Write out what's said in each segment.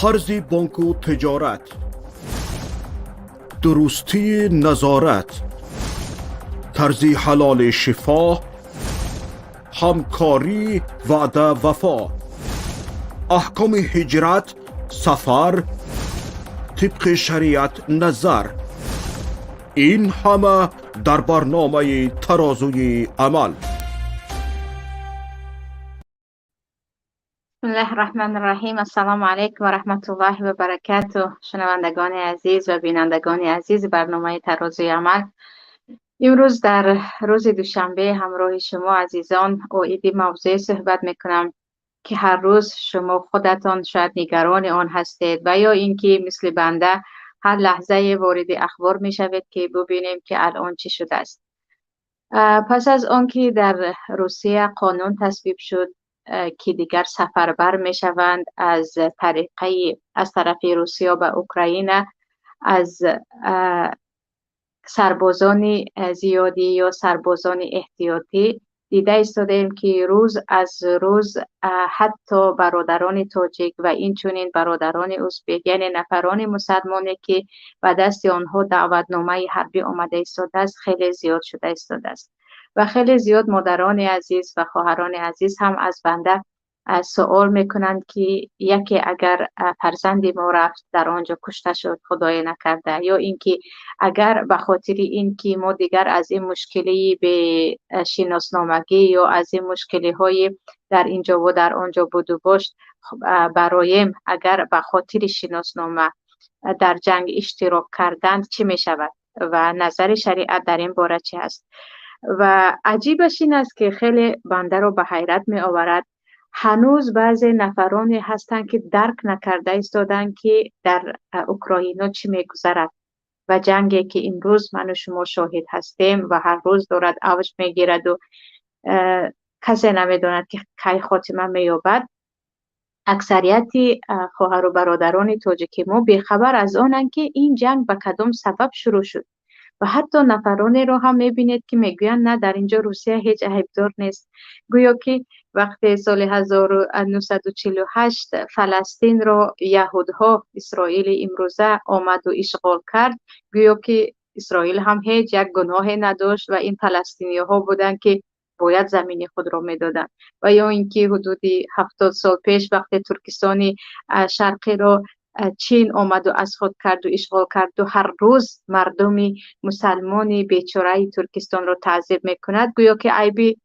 Қарзи бонку тиҷорат, дурустии назорат, тарзи ҳалоли шифо, ҳамкорӣ, ваъда, вафо, аҳкоми ҳиҷрат, сафар тибқи шариат назар, ин ҳама дар барномаи «Тарозуи амал». بسم الله الرحمن الرحیم. السلام علیکم و رحمت الله و برکاته. شنوندگان عزیز و بینندگان عزیز برنامه ترازوی عمل، امروز در روز دوشنبه همراه شما عزیزان عاید موضوع صحبت میکنم که هر روز شما خودتان شاید نگران آن هستید و یا اینکه مثل بنده هر لحظه وارد اخبار میشوید که ببینیم که الان چی شده است. پس از آنکه در روسیه قانون تصویب شد که دیگر سفربر میشوند از طریقه از طرف روسیه به اوکراین، از سربازان زیادی یا سربازان احتیاطی، دیده ایستادیم که روز از روز حتی برادران تاجیک و این چنین برادران ازبک، یعنی نفران مسلمانی که به دست آنها دعوتنامه حربی آمده ایستاده است، خیلی زیاد شده ایستاده است و خیلی زیاد مادران عزیز و خواهران عزیز هم از بنده سوال میکنند که یکی اگر فرزند ما رفت در آنجا کشته شد، خدای نکرده، یا اینکه اگر به خاطر اینکه ما دیگر از این مشکلی به شناسنامگی یا از این مشکلی های در اینجا و در آنجا بود و باشد برایم، اگر به خاطر شناسنامه در جنگ اشتراک کردند چی میشود و نظر شریعت در این باره چی است؟ و عجیبش این است که خیلی بنده رو به حیرت می آورد، هنوز بعضی نفرانی هستند که درک نکرده ایستادند که در اوکراین چی میگذرد و جنگی که امروز من و شما شاهد هستیم و هر روز دارد اوج میگیرد و کسی نمیداند که کی خاتمه مییابد. اکثریت خواهر و برادران تاجیک ما بیخبر از آنند که این جنگ به کدام سبب شروع شد و حتی نفرانی را هم میبینید که میگویند نه، در اینجا روسیه هیچ عیبدار نیست. گویا که وقتی سال 1948 فلسطین را یهودها، اسرائیل امروزه، آمد و اشغال کرد، گویا که اسرائیل هم هیچ یک گناه نداشت و این فلسطینی ها بودند که باید زمین خود را میدادند. و یا اینکه حدود 70 سال پیش وقتی ترکستان شرقی را چین آمد و از خود کرد و اشغال کرد و هر روز مردم مسلمان بیچاره ترکستان را تعذیب میکند، گویا که عیب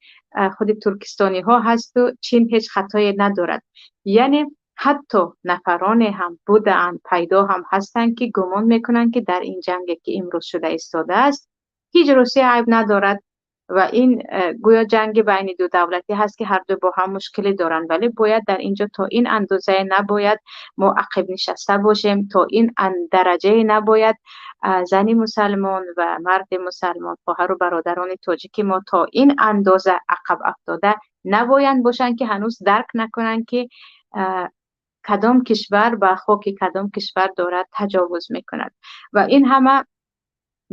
خود ترکستانی ها هست و چین هیچ خطایی ندارد. یعنی حتی نفران هم بودند، پیدا هم هستند که گمان میکنند که در این جنگ که امروز شده ایستاده است هیچ روسیه عیب ندارد و این گویا جنگ بین دو دولتی هست که هر دو با هم مشکلی دارند. ولی باید در اینجا تا این اندازه نباید ما عقب نشسته باشیم، تا این درجه نباید زن مسلمان و مرد مسلمان، خواهر و برادران تاجیکی ما تا این اندازه عقب افتاده نباید باشند که هنوز درک نکنند که کدام کشور به خاک کدام کشور دارد تجاوز میکند. و این همه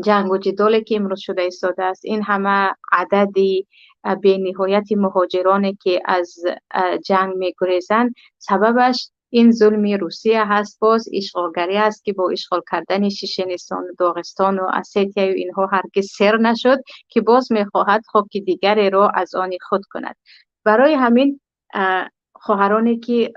جنگ و جدالی که امروز شده ایستاده است، این همه عددی به نهایت مهاجرانی که از جنگ میگریزند، سببش این ظلم روسیه هست، باز اشغالگری است که با اشغال کردن شیشنستان و داغستان و اسیتیا و اینها هرگز سر نشد که باز میخواهد خاک دیگری را از آن خود کند. برای همین خواهرانی که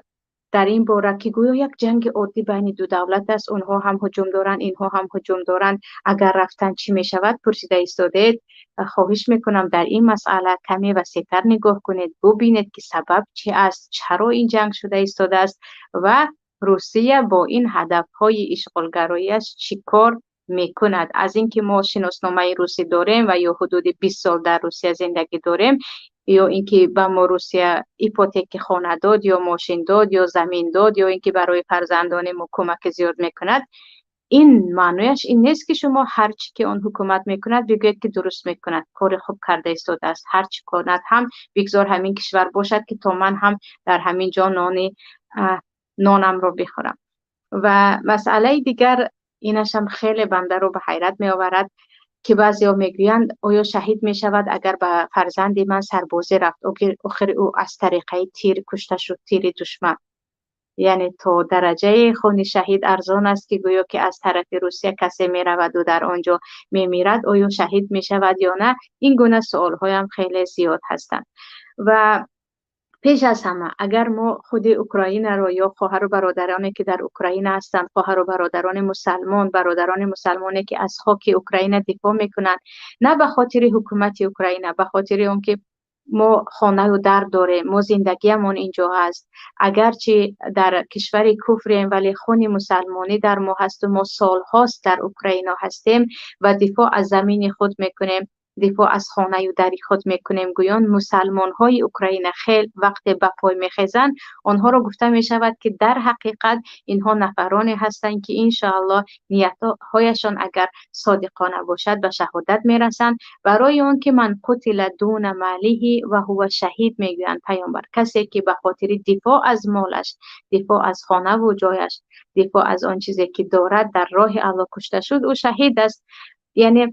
در این باره که گویا یک جنگ عادی بین دو دولت است، اونها هم هجوم دارند، اینها هم هجوم دارند، اگر رفتن چی می شود پرسیده ایستادید، خواهش میکنم در این مسئله کمی وسیع‌تر نگاه کنید، ببینید که سبب چی است، چرا این جنگ شده ایستاده است و روسیه با این هدفهای اشغالگراییش چی کار میکند. از اینکه ما شناسنامه روسی داریم و یا حدود 20 سال در روسیه زندگی داریم، یا اینکه به ما روسیه ایپوتک خانه داد یا ماشین داد یا زمین داد یا اینکه برای فرزندان ما کمک زیاد میکند، این معنیش این نیست که شما هر چی که آن حکومت میکند بگویید که درست میکند، کار خوب کرده ایستاده است، هر چی کند هم بگذار همین کشور باشد که تا من هم در همین جا نانم رو بخورم. و مسئله دیگر اینش هم خیلی بنده رو به حیرت می آورد که بعضیا میگویند آیا شهید می شود اگر به فرزند من سربازی رفت، آخر او از طریقه تیر کشته شد، تیر دشمن. Яъне то дараҷаи хуни шаҳид арзон аст, ки гӯё ки аз тарафи Русия касе мераваду дар он ҷо мемирад, оё шаҳид мешавад ё на? Ин гуна суолҳоям хеле зиёд ҳастанд. Ва пеш аз ҳама, агар мо худи Украинаро ё хоҳару бародароне, ки дар Украина ҳастанд, хоҳару бародарони мусалмон, бародарони мусалмоне, ки аз хоки Украина дифоъ мекунанд, на ба хотири ҳукумати Украина, ба хотири он ки мо хонаю дар дорем, мо зиндагиамон инҷо ҳаст, агарчи дар кишвари куфрем, вале хуни мусалмонӣ дар мо ҳасту мо солҳост дар Украино ҳастем ва дифоъ аз замини худ мекунем, дифоъ аз хонаю дари худ мекунем. Гӯён мусалмонҳои Украина хел вақте ба пой мехезанд, онҳоро гуфта мешавад, ки дар ҳақиқат инҳо нафароне ҳастанд, ки иншоаллоҳ ниятҳояшон агар содиқона бошад, ба шаҳодат мерасанд, барои он ки ман қутила дуна малиҳи ва ҳува шаҳид, мегӯянд паёмбар. Касе ки ба хотири дифоъ аз молаш, дифоъ аз хонаву ҷояш, дифоъ аз он чизе ки дорад, дар роҳи Аллоҳ кушта шуд, ӯ шаҳид аст. Яъне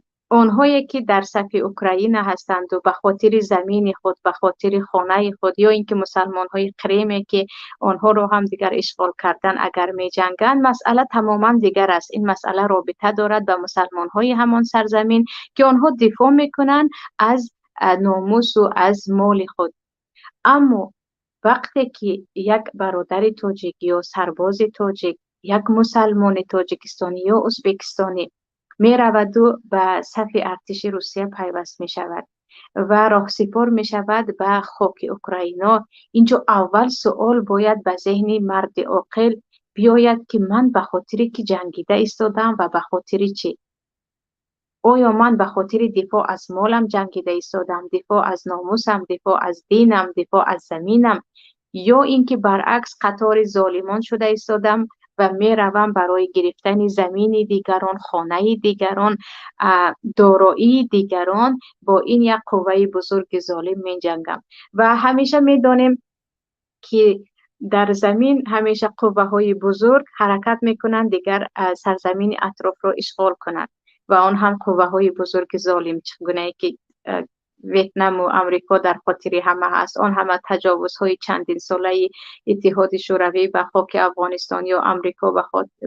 онҳое ки дар сафи Украина ҳастанду ба хотири замини худ, ба хотири хонаи худ, ё ин ки мусалмонҳои Қриме, ки онҳоро ҳам дигар ишғол кардан, агар меҷанганд, масъала тамоман дигар аст. Ин масъала робита дорад ба мусалмонҳои ҳамон сарзамин, ки онҳо дифоъ мекунанд аз номусу аз моли худ. Аммо вақте ки як бародари тоҷик ё сарбози тоҷик, як мусалмони тоҷикистонӣ ё ӯзбекистонӣ мераваду ба сафи артиши Русия пайваст мешавад ва роҳсипор мешавад ба хоки Украино, инҷо аввал суол бояд ба зеҳни марди оқил биёяд, ки ман ба хотири ки ҷангида истодам ва ба хотири чӣ? Оё ман ба хотири дифоъ аз молам ҷангида истодам, дифоъ аз номусам, дифоъ аз динам, дифоъ аз заминам, ё ин ки баръакс қатори золимон шуда истодам ва меравам барои гирифтани замини дигарон, хонаи дигарон, дороии дигарон, бо ин як қувваи бузурги золим меҷангам? Ва ҳамеша медонем, ки дар замин ҳамеша қувваҳои бузург ҳаракат мекунанд, дигар сарзамини атрофро ишғол кунанд, ва он ҳам қувваҳои бузурги золим, чӣ гунае ки Ветнаму Амрико дар хотири ҳама ҳаст, он ҳама таҷовузҳои чандинсолаи Иттиҳоди Шӯравӣ ба хоки Афғонистон ё Амрико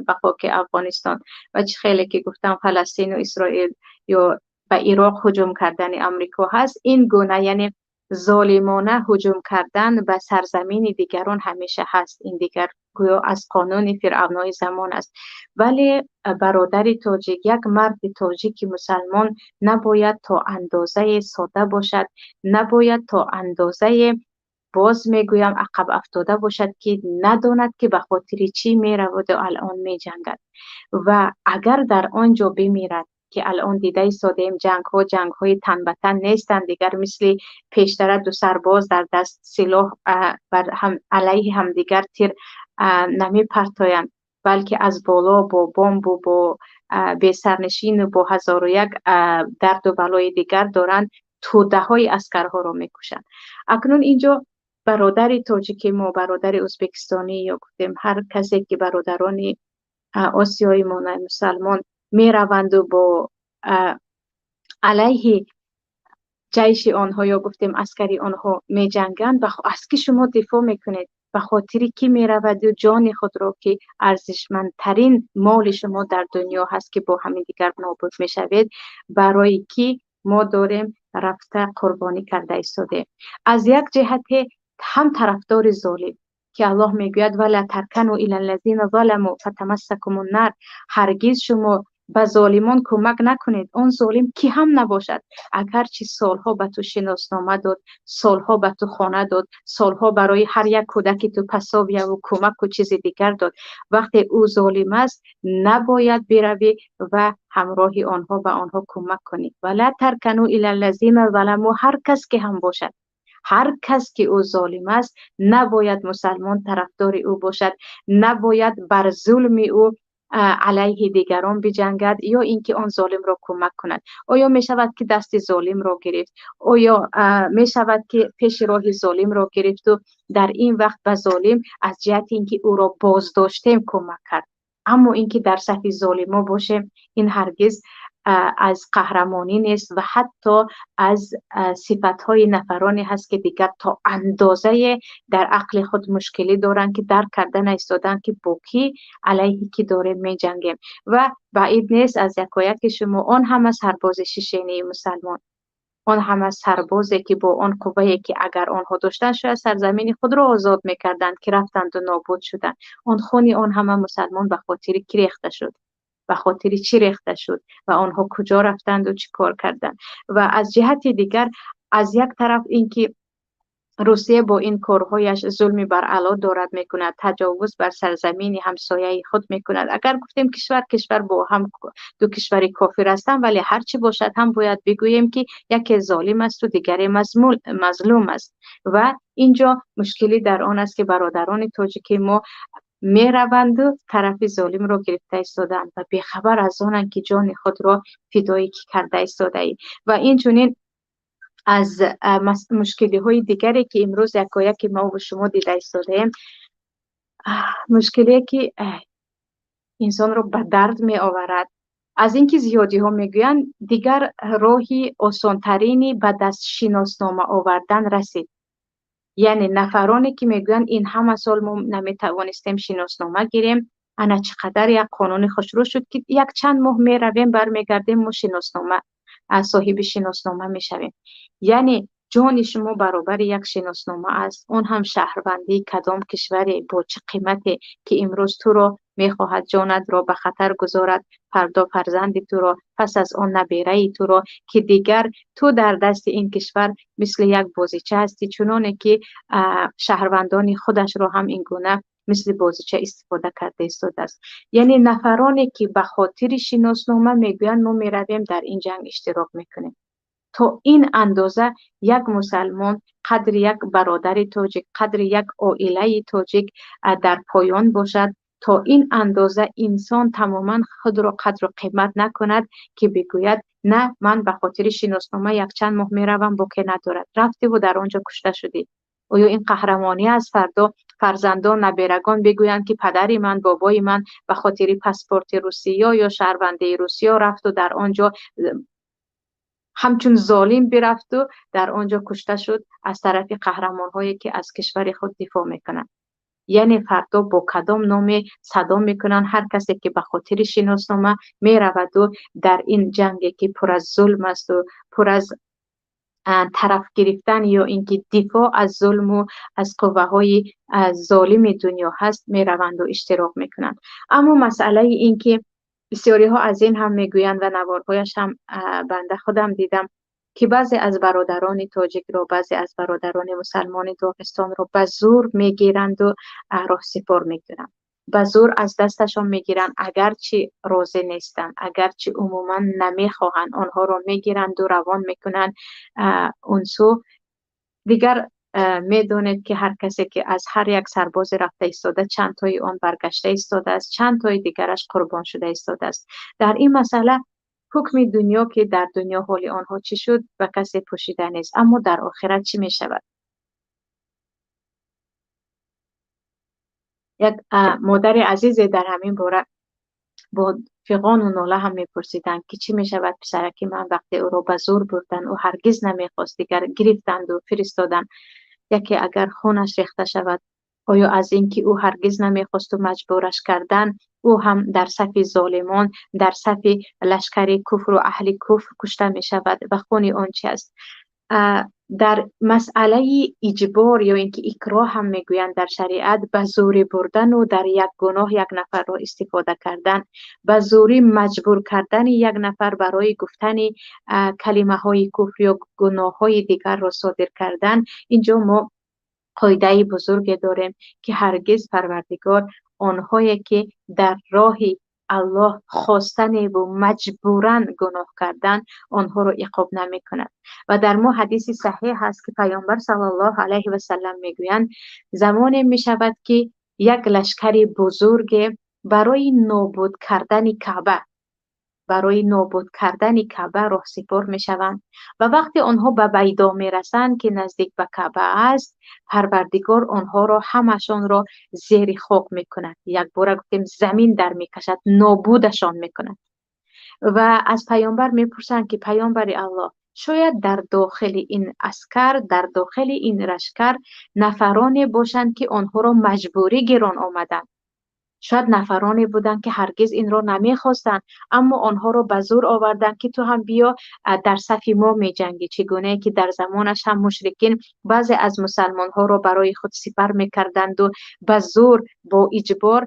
ба хоки Афғонистон ва чӣ хеле ки гуфтам, Фаластину Исроил ё ба Ироқ ҳуҷум кардани Амрико ҳаст. Ин гуна, яъне золимона ҳуҷум кардан ба сарзамини дигарон ҳамеша ҳаст. Ин дигар гӯё аз қонуни фиръавнои замон аст. Вале бародари тоҷик, як марди тоҷики мусалмон набояд то андозае сода бошад, набояд то андозае, боз мегӯям, ақаб афтода бошад, ки надонад, ки ба хотири чӣ мераваду алон меҷангад. Ва агар дар он ҷо бимирад, ки алон дида истодаем, ҷангҳо ҷангҳои тан ба тан нестанд дигар, мисли пештара ду сарбоз дар даст силоҳ бар алайҳи ҳамдигар тир намепартоянд, балки аз боло бо бомбу бо бесарнишину бо ҳазору як дарду балои дигар доранд, тӯдаҳои аскарҳоро мекушанд. Акнун инҷо бародари тоҷики мо, бародари ӯзбекистонӣ ё гуфтем ҳар касе ки бародарони осиёи мо мусалмон мераванду бо алайҳи ҷайши онҳо ё гуфтем аскари онҳо меҷанганд, аз ки шумо дифоъ мекунед? Ба хотири кӣ мераваду ҷони худро, ки арзишмандтарин моли шумо дар дунё ҳаст, ки бо ҳамин дигар нобуд мешавед, барои кӣ мо дорем рафта қурбонӣ карда истодем? Аз як ҷиҳате ҳам тарафдори золим, ки Аллоҳ мегӯяд: вала таркану ила ллазина заламу фатамассакумун нар, ҳаргиз шумо ба золимон кӯмак накунед, он золим кӣ ҳам набошад, агарчи солҳо ба ту шиноснома дод, солҳо ба ту хона дод, солҳо барои ҳар як кӯдаки ту пособияву кӯмаку чизи дигар дод, вақте ӯ золим аст, набояд биравӣ ва ҳамроҳи онҳо ба онҳо кӯмак кунӣ. Вала таркану ила ллазина заламу, ҳар кас ки ҳам бошад, ҳар кас ки ӯ золим аст, набояд мусалмон тарафдори ӯ бошад, набояд бар зулми ӯ алайҳи дигарон биҷангад ё ин ки он золимро кӯмак кунад. Оё мешавад, ки дасти золимро гирифт? Оё мешавад, ки пеши роҳи золимро гирифту дар ин вақт ба золим аз ҷиҳати ин ки ӯро боздоштем кӯмак кард? Аммо инки дар сафи золимо бошем, ин ҳаргиз аз қаҳрамонӣ нест ва ҳатто аз сифатҳои нафароне ҳаст, ки дигар то андозае дар ақли худ мушкилӣ доранд, ки дарк карда наистоданд, ки бо кӣ алайҳи кӣ дорем меҷангем. Ва баъид нест аз якояки шумо он ҳама сарбози шишении мусалмон, он ҳама сарбозе, ки бо он қуввае, ки агар онҳо доштанд, шояд сарзамини худро озод мекарданд, ки рафтанду нобуд шуданд. Он хуни он ҳама мусалмон ба хотири кӣ рехта шуд? Ба хотири чӣ рехта шуд? Ва онҳо куҷо рафтанду чӣ кор карданд? Ва аз ҷиҳати дигар, аз як тараф ин ки Русия бо ин корҳояш зулми баръало дорад мекунад, таҷовуз бар сарзамини ҳамсояи худ мекунад. Агар гуфтем кишвар бо ҳам ду кишвари кофир ҳастанд, вале ҳар чӣ бошад ҳам бояд бигӯем, ки яке золим асту дигаре мазлум аст. Ва инҷо мушкилӣ дар он аст, ки бародарони тоҷики мо мераванду тарафи золимро гирифта истодаанд ва бехабар аз онанд, ки ҷони худро фидои кӣ карда истодаӣ. Ва инчунин аз мушкилиҳои дигаре, ки имрӯз якояки мо шумо дида истодаем, мушкилие, ки инсонро ба дард меоварад, аз ин ки зиёдиҳо мегӯянд, дигар роҳи осонтарини ба даст шиноснома овардан расид. Яъне нафароне, ки мегӯянд, ин ҳама сол мо наметавонистем шиноснома гирем, ана чӣ қадар як қонуни хушрӯ шуд, ки як чанд моҳ меравем, бармегардем, мо шиноснома соҳиби шиноснома мешавем. Яъне ҷони шумо баробари як шиноснома аст, он ҳам шаҳрвандии кадом кишваре, бо чӣ қимате, ки имрӯз туро мехоҳад ҷонатро ба хатар гузорад, фардо фарзанди туро, пас аз он набераи туро, ки дигар ту дар дасти ин кишвар мисли як бозича ҳастӣ, чуноне ки шаҳрвандони худашро ҳам ин гуна мисли бозича истифода карда истодааст. Яъне нафароне, ки ба хотири шиноснома мегӯянд, мо меравем, дар ин ҷанг иштирок мекунем. То ин андоза як мусалмон, қадри як бародари тоҷик, қадри як оилаи тоҷик дар поён бошад, то ин андоза инсон тамоман худро қадру қимат накунад, ки бигӯяд, на, ман ба хотири шиноснома якчанд моҳ меравам, боке надорад. Рафтиву дар он ҷо кушта шудӣ. Оё ин қаҳрамонӣ аст? Фардо фарзандон, наберагон бигӯянд, ки падари ман, бобои ман ба хотири паспорти русиё ё шаҳрвандии Русиё рафту дар он ҷо ҳамчун золим бирафту дар он ҷо кушта шуд аз тарафи қаҳрамонҳое, ки аз кишвари худ дифоъ мекунанд. Яъне фардо бо кадом номе садо мекунанд ҳар касе, ки ба хотири шиноснома мераваду дар ин ҷанге, ки пур аз зулм асту пур аз тараф гирифтан ё ин ки дифоъ аз зулму аз қувваҳои золими дунё ҳаст, мераванду иштирок мекунанд. Аммо масъалаи ин ки бисёриҳо аз ин ҳам мегӯянд ва наворҳояш ҳам банда худам дидам, ки баъзе аз бародарони тоҷикро, баъзе аз бародарони мусалмони Доғистонро ба зур мегиранду роҳсипор мекунанд, ба зур аз дасташон мегиранд, агарчи розӣ нестанд, агарчи умуман намехоҳанд, онҳоро мегиранду равон мекунанд он сӯ. Дигар медонед, ки ҳар касе, ки аз ҳар як сарбозе рафта истода, чанд тои он баргашта истодааст, чанд тои дигараш қурбон шуда истодааст. Дар ин масъала ҳукми дунё, ки дар дунё ҳоли онҳо чӣ шуд, ба касе пӯшида нест, аммо дар охират чӣ мешавад? Як модари азизе дар ҳамин бора бо фиғону нола ҳам мепурсиданд, ки чӣ мешавад писараки ман, вақте ӯро ба зур бурданд, ӯ ҳаргиз намехост, дигар гирифтанду фиристоданд. Яке агар хунаш рехта шавад, оё аз ин ки ӯ ҳаргиз намехосту маҷбураш кардан, ӯ ҳам дар сафи золимон, дар сафи лашкари куфру аҳли куфр кушта мешавад ва хуни он чи аст? Дар масъалаи иҷбор ё ин ки икроҳ ҳам мегӯянд дар шариат, ба зӯрӣ бурдану дар як гуноҳ як нафарро истифода кардан, ба зӯрӣ маҷбур кардани як нафар барои гуфтани калимаҳои куфр ё гуноҳҳои дигарро содир кардан, инҷо мо қоидаи бузурге дорем, ки ҳаргиз Парвардигор онҳое, ки дар роҳи Аллоҳ хостаневу маҷбуран гуноҳ кардан, онҳоро иқоб намекунад. Ва дар мо ҳадиси саҳеҳ ҳаст, ки Паёмбар саллаллоҳу алайҳи васаллам мегӯянд, замоне мешавад, ки як лашкари бузурге барои нобуд кардани Каъба Барои нобуд кардани Каъба роҳсипор мешаванд ва вақте онҳо ба Байдо мерасанд, ки наздик ба Каъба аст, Парвардигор онҳоро ҳамашонро зери хок мекунад. Якбора гуфтем, замин дар мекашад, нобудашон мекунад. Ва аз паёмбар мепурсанд, ки паёмбари Аллоҳ, шояд дар дохили ин аскар, дар дохили ин лашкар нафароне бошанд, ки онҳоро маҷбурӣ гирон омаданд. Шояд нафароне буданд, ки ҳаргиз инро намехостанд, аммо онҳоро ба зӯр оварданд, ки ту ҳам биё, дар сафи мо меҷангӣ. Чӣ гунае ки дар замонаш ҳам мушрикин баъзе аз мусалмонҳоро барои худ сипар мекарданду ба зӯр, бо иҷбор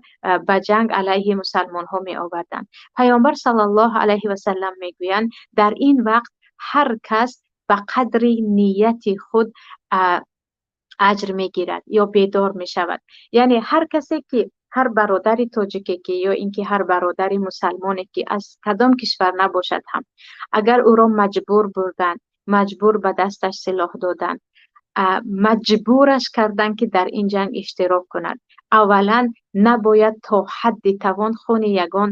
ба ҷанг алайҳи мусалмонҳо меоварданд. Паёмбар саллаллоҳу алайҳи васаллам мегӯянд, дар ин вақт ҳар кас ба қадри нияти худ аҷр мегирад ё бедор мешавад. Яъне ҳар касе ки, ҳар бародари тоҷике ки ё ин ки ҳар бародари мусалмоне ки аз кадом кишвар набошад ҳам, агар ӯро маҷбур бурданд, маҷбур ба дасташ силоҳ доданд, маҷбураш карданд, ки дар ин ҷанг иштирок кунад, аввалан набояд то ҳадди тавон хуни ягон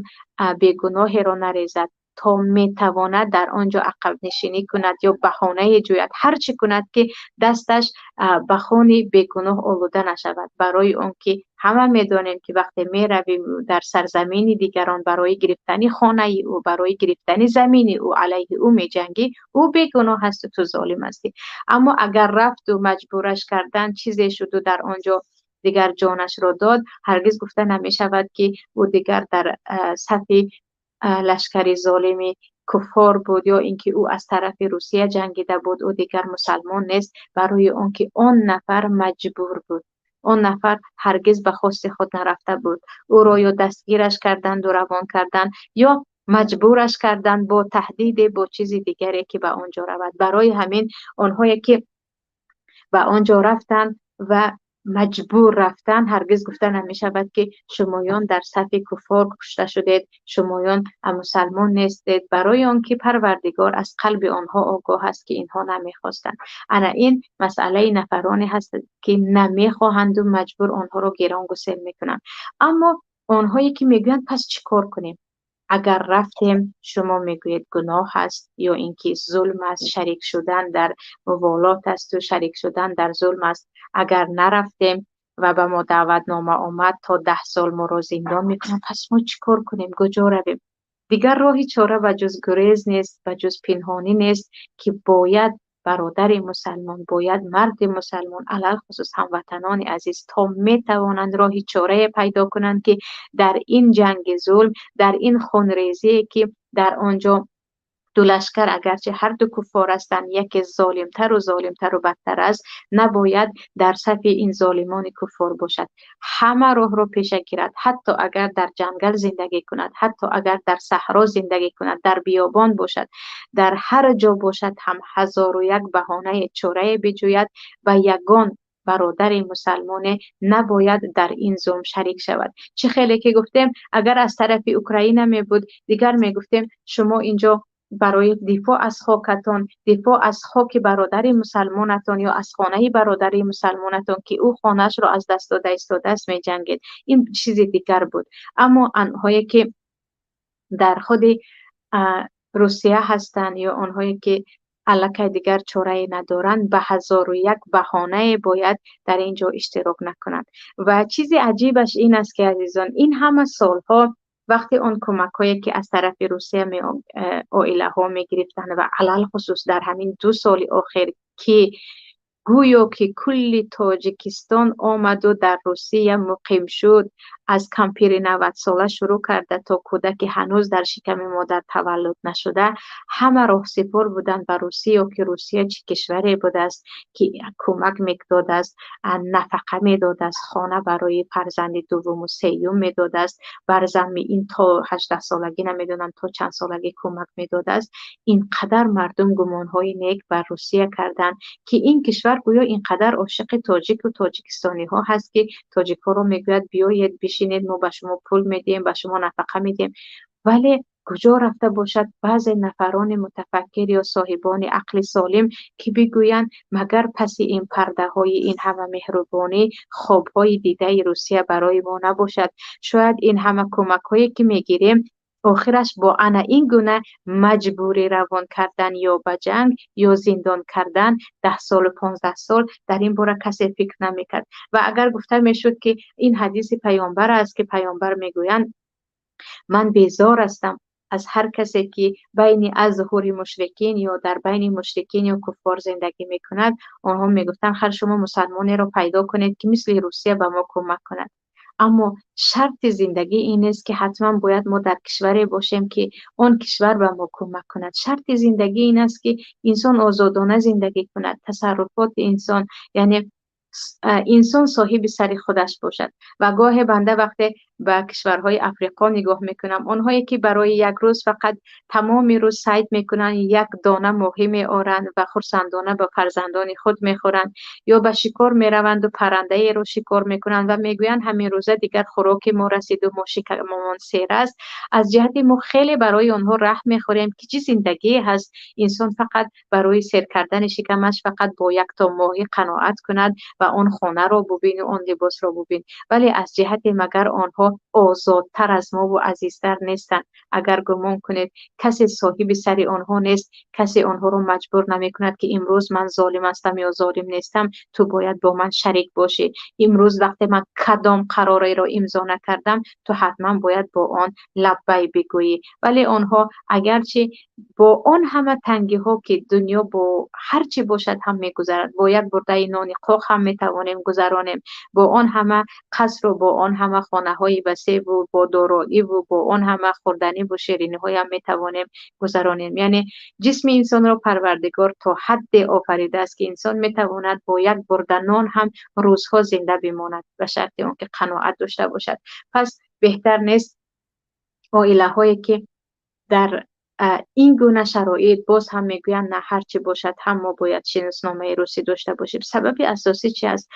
бегуноҳеро нарезад. То метавонад дар он ҷо ақабнишинӣ кунад ё баҳонае ҷӯяд, ҳар чӣ кунад, ки дасташ ба хуни бегуноҳ олуда нашавад. Барои он ки ҳама медонем, ки вақте меравем дар сарзамини дигарон барои гирифтани хонаи ӯ, барои гирифтани замини ӯ, алайҳи ӯ меҷангӣ, ӯ бегуноҳ ҳасту ту золим ҳастӣ. Аммо агар рафту маҷбураш кардан, чизе шуду дар он ҷо дигар ҷонашро дод, ҳаргиз гуфта намешавад, ки ӯ дигар дар сафи лашкари золими куффор буд ё ин ки ӯ аз тарафи Русия ҷангида буд, ӯ дигар мусалмон нест. Барои он ки он нафар маҷбур буд, он нафар ҳаргиз ба хости худ нарафта буд. Ӯро ё дастгираш карданду равон карданд, ё маҷбураш карданд бо таҳдиде, бо чизи дигаре, ки ба он ҷо равад. Барои ҳамин онҳое ки ба он ҷо рафтанд ва маҷбур рафтан, ҳаргиз гуфта намешавад, ки шумоён дар сафи куффор кушта шудед, шумоён мусалмон нестед. Барои он ки Парвардигор аз қалби онҳо огоҳ аст, ки инҳо намехостанд. Ана ин масъалаи нафароне ҳаст, ки намехоҳанду маҷбур онҳоро гирон гусел мекунанд. Аммо онҳое ки мегӯянд, пас чӣ кор кунем? Агар рафтем, шумо мегӯед, гуноҳ аст ё ин ки зулм аст, шарик шудан дар муволот асту шарик шудан дар зулм аст. Агар нарафтем ва ба мо даъватнома омад, то 10 сол моро зиндон мекунанд. Пас мо чӣ кор кунем, куҷо равем? Дигар роҳи чора ба ҷуз гурез нест, ба ҷуз пинҳонӣ нест, ки бояд бародари мусалмон, бояд марди мусалмон, алалхусус ҳамватанони азиз то метавонанд роҳи чорае пайдо кунанд, ки дар ин ҷанги зулм, дар ин хунрезие, ки дар он ҷо ду лашкар, агарчи ҳарду куффор ҳастанд, яке золимтару золимтару бадтар аст, набояд дар сафи ин золимони куффор бошад. Ҳама роҳро пеша гирад, ҳатто агар дар ҷангал зиндагӣ кунад, ҳатто агар дар саҳро зиндагӣ кунад, дар биёбон бошад, дар ҳар ҷо бошад ҳам, ҳазору як баҳонае, чорае биҷӯяд ва ягон бародари мусалмоне набояд дар ин зулм шарик шавад. Чӣ хеле ки гуфтем, агар аз тарафи Украина мебуд, дигар мегуфтем, шумо инҷо барои дифоъ аз хокатон, дифоъ аз хоки бародари мусалмонатон ё аз хонаи бародари мусалмонатон, ки ӯ хонаашро аз даст дода истодааст, меҷангед. Ин чизи дигар буд. Аммо онҳое ки дар худи Русия ҳастанд ё онҳое ки аллакай дигар чорае надоранд, ба ҳазору як баҳонае бояд дар ин ҷо иштирок накунанд. Ва чизи аҷибаш ин аст, ки азизон, ин ҳама солҳо вақте он кӯмакҳое ки аз тарафи Русия оилаҳо мегирифтанд ва алалхусус дар ҳамин 2 соли охир, ки гӯё ки кулли Тоҷикистон омаду дар Русия муқим шуд, аз кампири 90сола шурӯъ карда то кӯдаки ҳанӯз дар шиками модар таваллуд нашуда, ҳама роҳсипор буданд ба Русия, ки Русия чӣ кишваре будааст, ки кӯмак медодааст, нафақа медодааст, хона барои фарзанди дуввуму сеюм медодааст, бар замми ин то 18солагӣ, намедонам то чанд солагӣ кӯмак медодааст. Ин қадар мардум гумонҳои нек бар Русия карданд, ки ин кишвар гӯё ин қадар ошиқи тоҷику тоҷикистониҳо ҳаст, ки тоҷикҳоро мегӯяд, биёед бишинед, мо ба шумо пул медиҳем, ба шумо нафақа медиҳем. Вале куҷо рафта бошад баъзе нафарони мутафаккир ё соҳибони ақли солим, ки бигӯянд, магар паси ин пардаҳои ин ҳама меҳрубонӣ хобҳои дидаи Русия барои мо набошад? Шояд ин ҳама кӯмакҳое ки мегирем Охираш бо ана ин гуна маҷбурӣ равон кардан ё ба ҷанг, ё зиндон кардан 10 солу 15 сол, дар ин бора касе фикр намекард. Ва агар гуфта мешуд, ки ин ҳадиси паёмбар аст, ки паёмбар мегӯянд: «Ман безор ҳастам аз ҳар касе, ки байни азҳури мушрикин ё дар байни мушрикин ё куффор зиндагӣ мекунад», онҳо мегуфтанд: «Хар, шумо мусалмонеро пайдо кунед, ки мисли Русия ба мо кӯмак кунад». Аммо шарти зиндагӣ ин нест, ки ҳатман бояд мо дар кишваре бошем, ки он кишвар ба мо кӯмак кунад. Шарти зиндагӣ ин аст, ки инсон озодона зиндагӣ кунад, тасарруфоти инсон, яъне инсон соҳиби сари худаш бошад. Ва гоҳе банда вақте ба кишварҳои Африқо нигоҳ мекунам, онҳое ки барои як рӯз фақат тамоми рӯз сайд мекунанд, як дона моҳӣ меоранд ва хурсандона ба фарзандони худ мехӯранд, ё ба шикор мераванду паррандаеро шикор мекунанд ва мегӯянд: «Ҳамин рӯза дигар хӯроки мо расиду мо шикамомон сер аст», аз ҷиҳати мо хеле барои онҳо раҳм мехӯрем, ки чӣ зиндагие ҳаст, инсон фақат барои сер кардани шикамаш фақат бо якто моҳӣ қаноат кунад ва он хонаро бубину он либосро бубин. Вале аз ҷиҳате магар онҳо озодтар аз мову азизтар нестанд? Агар гумон кунед, касе соҳиби сари онҳо нест, касе онҳоро маҷбур намекунад, ки имрӯз ман золим ҳастам ё золим нестам, ту бояд бо ман шарик бошӣ, имрӯз вақте ман кадом қарореро имзо накардам, ту ҳатман бояд бо он лаббай бигӯӣ. Вале онҳо агарчи бо он ҳама тангиҳо, ки дунё бо ҳар чӣ бошад ҳам мегузарад, бо як бурдаи нони қоқ ҳам метавонем гузаронем, бо он ҳама қасру бо он ҳама хонаҳои васеъву бо дороиву бо он ҳама хӯрданиву шириниҳоям метавонем гузаронем. Яъне ҷисми инсонро Парвардигор то ҳадде офаридааст, ки инсон метавонад бо як бурда нон ҳам рӯзҳо зинда бимонад, ба шарти он ки қаноат дошта бошад. Пас беҳтар нест оилаҳое, ки дар ин гуна шароит боз ҳам мегӯянд: «На, ҳар чӣ бошад ҳам мо бояд шиносномаи русӣ дошта бошем»? Сабаби асосӣ чи аст?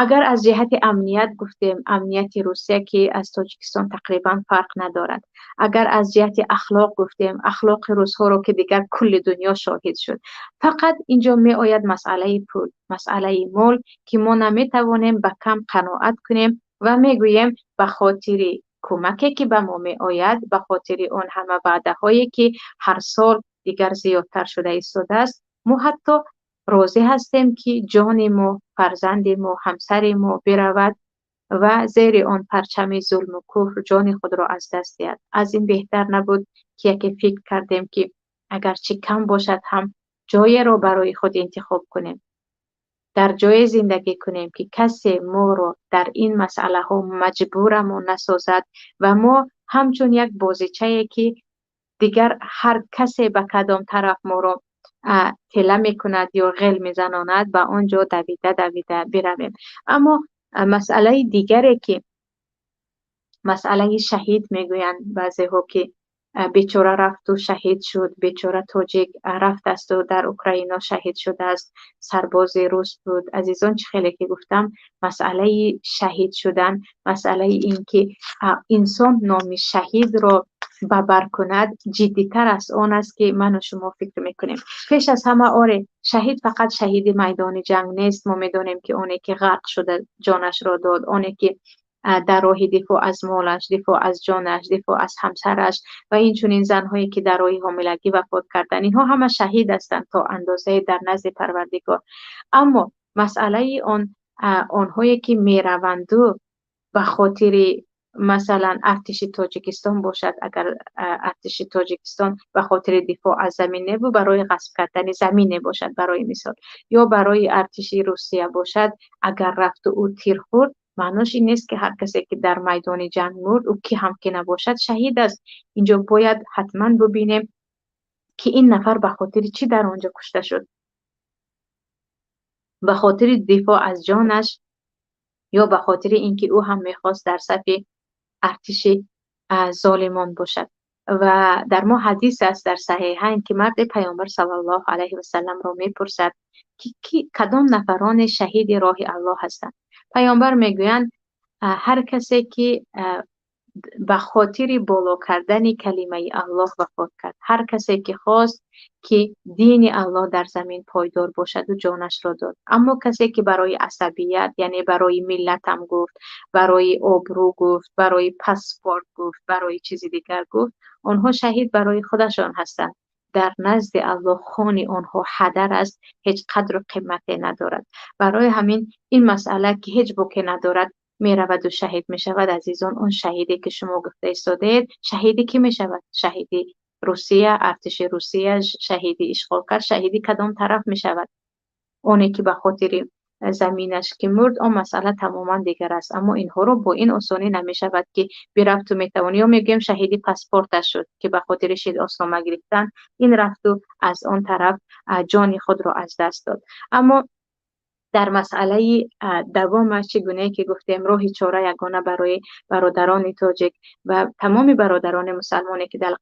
Агар аз ҷиҳати амният гуфтем, амнияти Русия, ки аз Тоҷикистон тақрибан фарқ надорад. Агар аз ҷиҳати ахлоқ гуфтем, ахлоқи русҳоро, ки дигар кулли дунё шоҳид шуд. Фақат инҷо меояд масъалаи пул, масъалаи мол, ки мо наметавонем ба кам қаноат кунем ва мегӯем: ба хотири кӯмаке, ки ба мо меояд, ба хотири он ҳама ваъдаҳое, ки ҳар сол дигар зиёдтар шуда истодааст, мо ҳатто розӣ ҳастем, ки ҷони мо, фарзанди мо, ҳамсари мо биравад ва зери он парчами зулму куфр ҷони худро аз даст диҳад. Аз ин беҳтар набуд, ки яке фикр кардем, ки агарчи кам бошад ҳам, ҷоеро барои худ интихоб кунем, дар ҷое зиндагӣ кунем, ки касе моро дар ин масъалаҳо маҷбурамон насозад ва мо ҳамчун як бозичае, ки дигар ҳар касе ба кадом тараф моро тела мекунад ё ғел мезанонад, ба он ҷо давида давида биравем. Аммо масъалаи дигаре, ки масъалаи шаҳид мегӯянд баъзеҳо, ки бечора рафту шаҳид шуд, бечора тоҷик рафтасту дар Украино шаҳид шудааст, сарбози рус буд. Азизон, чӣ хеле ки гуфтам, масъалаи шаҳид шудан, масъалаи ин ки инсон номи шаҳидро бабар кунад, ҷиддитар аз он аст, ки ману шумо фикр мекунем. Пеш аз ҳама, оре, шаҳид фақат шаҳиди майдони ҷанг нест. Мо медонем, ки оне ки ғарқ шуда ҷонашро дод, оне ки дар роҳи дифоъ аз молаш, дифоъ аз ҷонаш, дифоъ аз ҳамсараш ва инчунин занҳое, ки дар роҳи ҳомилагӣ вафот карданд, инҳо ҳама шаҳид ҳастанд то андозае дар назди Парвардигор. Аммо масъалаи он онҳое, ки мераванду ба хотири, масалан, артиши Тоҷикистон бошад, агар артиши Тоҷикистон ба хотири дифоъ аз замин небу барои ғасб кардани замине бошад, барои мисол, ё барои артиши Русия бошад, агар рафту ӯ тир хӯрд, маънош ин нест, ки ҳар касе, ки дар майдони ҷанг мурд, ӯ ки ҳам ки набошад, шаҳид аст. Инҷо бояд ҳатман бубинем, ки ин нафар ба хотири чӣ дар он ҷо кушта шуд: ба хотири дифоъ аз ҷонаш ё ба хотири ин ки ӯ ҳам мехост дар сафи артиши золимон бошад. Ва дар мо ҳадис аст дар Саҳиҳайн, ки марде Паёмбар саллаллоҳу алайҳи васалламро мепурсад, ки кадом нафароне шаҳиди роҳи Аллоҳ ҳастанд. Паёмбар мегӯянд: ҳар касе ки Ба хотири боло кардани калимаи Аллоҳ вафот кард. Ҳар касе ки хост, ки дини Аллоҳ дар замин пойдор бошаду, ҷонашро дод. Аммо касе ки барои асабият, яъне барои миллатам гуфт, барои обрӯ гуфт, барои паспорт гуфт, барои чизи дигар гуфт, онҳо шаҳид барои худашон ҳастанд. Дар назди Аллоҳ хуни онҳо ҳадар аст, ҳеҷ қадру қимате надорад. Барои ҳамин ин масъала, ки ҳеҷ боке надорад, мераваду шаҳид мешавад. Азизон, он шаҳиде ки шумо гуфта истодаед, шаҳиди кӣ мешавад? Шаҳиди Русия, артиши Русия, шаҳиди ишғолкар, шаҳиди кадом тараф мешавад? Оне ки ба хотири заминаш ки мурд, он масъала тамоман дигар аст. Аммо инҳоро бо ин осонӣ намешавад, ки бирафту метавонӣ, ё мегӯем, шаҳиди паспорташ шуд, ки ба хотири шиноснома гирифтан ин рафту аз он тараф ҷони худро аз даст дод. Аммо дар масъалаи давомаш, чӣ гунае ки гуфтем, роҳи чора ягона барои бародарони тоҷик ва тамоми бародарони мусалмоне, ки дар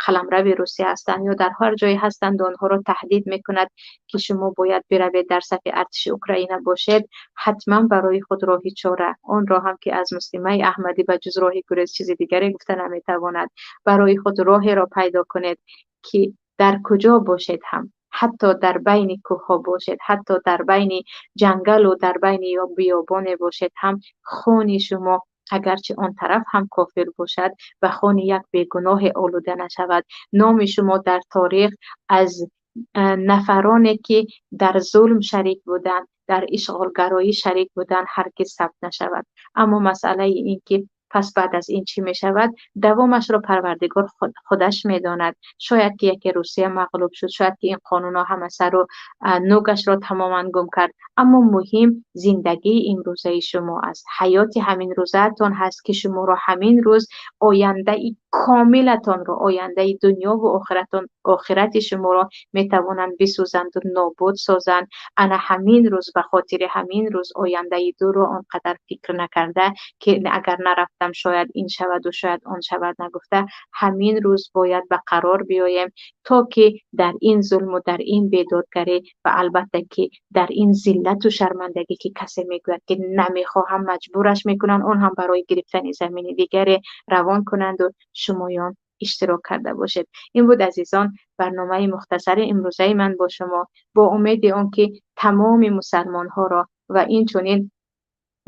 қаламрави Русия ҳастанд ё дар ҳар ҷое ҳастанд, онҳоро таҳдид мекунад, ки шумо бояд биравед, дар сафи артиши Украина бошед, ҳатман барои худ роҳи чора, он роҳ ҳам ки аз Муслимаи Аҳмадӣ ба ҷуз роҳи гурез чизи дигаре гуфта наметавонад, барои худ роҳеро пайдо кунед, ки дар куҷо бошед ҳам, ҳатто дар байни кӯҳҳо бошед, ҳатто дар байни ҷангалу дар байни ё биёбоне бошед ҳам, хуни шумо, агарчи он тараф ҳам кофир бошад, ба хуни як бегуноҳе олуда нашавад. Номи шумо дар торих аз нафароне ки дар зулм шарик буданд, дар ишғолгароӣ шарик буданд, ҳаргиз сабт нашавад. Аммо масъалаи ин ки пас баъд аз ин чӣ мешавад, давомашро Парвардигор худаш медонад. Шояд ки яке Русия мағлуб шуд, шояд ки ин қонунҳо ҳама сару нӯгашро тамоман гум кард. Аммо муҳим зиндагии имрӯзаи шумо аст, ҳаёти ҳамин рӯзаатон ҳаст, ки шуморо ҳамин рӯз ояндаи комилатонро, ояндаи дунёву охиратон, охирати шуморо метавонанд бисӯзанду нобуд созанд. Ана ҳамин рӯз, ба хотири ҳамин рӯз, ояндаи дурро он қадар фикр накарда, ки агар нарафтам, шояд ин шаваду шояд он шавад, нагуфта, ҳамин рӯз бояд ба қарор биёем, то ки дар ин зулму дар ин бедодгарӣ ва албатта ки дар ин зиллату шармандагӣ, ки касе мегӯяд, ки намехоҳам, маҷбураш мекунанд, он ҳам барои гирифтани замини дигаре равон кунанду шумоён иштирок карда бошед. Ин буд, азизон, барномаи мухтасари имрӯзаи ман бо шумо, бо умеди он ки тамоми мусалмонҳоро ва инчунин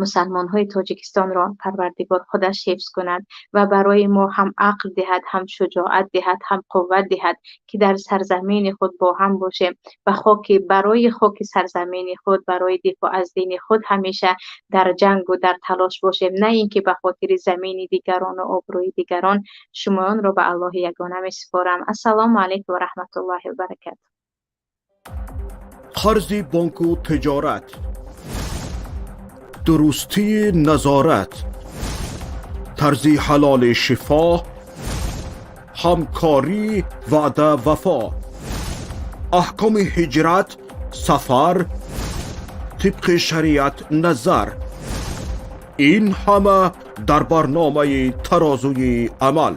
мусалмонҳои Тоҷикистонро Парвардигор худаш ҳифз кунад ва барои мо ҳам ақл диҳад, ҳам шуҷоат диҳад, ҳам қувват диҳад, ки дар сарзамини худ бо ҳам бошем ва хоки барои хоки сарзамини худ, барои дифоъ аз дини худ ҳамеша дар ҷангу дар талош бошем, на ин ки ба хотири замини дигарону обрӯи дигарон. Шумоёнро ба Аллоҳи ягона месупорам. Ассалому алайкум ва раҳматуллоҳи ва баракату. Қарзи бонку тиҷорат, дурустии назорат, тарзи ҳалоли шифо, ҳамкорӣ, ваъда, вафо, аҳкоми ҳиҷрат, сафар, тибқи шариат назар, ин ҳама дар барномаи «Тарозуи амал».